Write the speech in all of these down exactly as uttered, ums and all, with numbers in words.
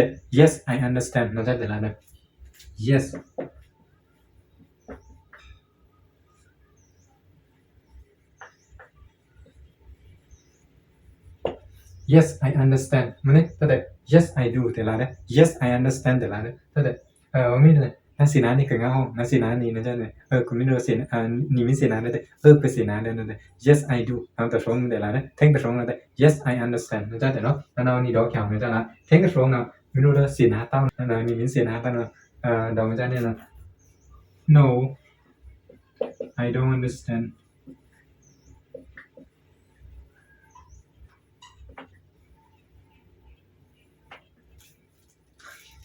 တဒဲ yes, I understand နကြဲတဲလါနဲ yes, yes, I understand မန့ၣ် တဒဲ yes, I do တဲလါနဲ yes, I understand တဲလါနဲ တဒဲ အမ့ၢ် နစံးနာန့ၣ် ကငါဟော နစံးနာန့ၣ် နကြဲနဲ အကမ့ၢ်ဒို နမ့ၢ်စံးနာဒဲ အကစံးနာဒဲ နဒဲ yes, I do နတရွံတဲလါနဲ ထဲကရွံနဒဲ yes, I understand နကြဲတဲလါ နနဝ်နံဒီးခံနကြဲလါ ထဲကရွံနမ့ၢ်ဒိုစံးနာတဝ် နနဝ်နံမ့ၢ်စံးနာတဝ် ဒီးမ့ၢ်ကြဲနဲ no, I don't understand.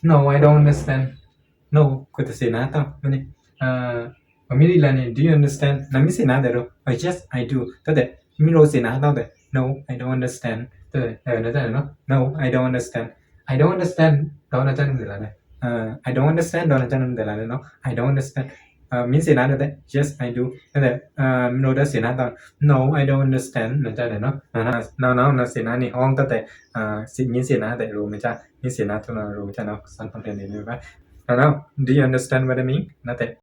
No, I don't understand. No, ခွိုတစံးနာတဝ် မန့ၣ် အမ့ၢ်ဒ်လဲၣ်န့ၣ် do you understand နမ့ၢ်စံးနာဒဲရော yes, I do တဒဲ မ့ၢ်ဒိုစံးနာတဝ်ဒဲ no, I don't understand တဒဲ နကြဲနဲ no, I don't understand. I don't understand ဒီးနကြဲနဲ မ့ၢ်တဲလါနဲ I don't understand ဒီးနကြဲနဲ မ့ၢ်တဲလါနဲ no, I don't understand. မ့ၢ်စံးနာဒဲ yes, I do တဒဲ မ့ၢ်ဒိုစံးနာတဝ် no, I don't understand နကြဲနဲ no, no, no, နစံးနာန့ၣ် ဟောတဒဲ မ့ၢ်စံးနာဒဲရော မ့ၢ်ကြဲ မ့ၢ်စံးနာတဝ်ရော မ့ၢ်ကြဲနဲ ဆန်းဖန်ဖန်န့ၣ် no, no, do you understand what I mean နတဲ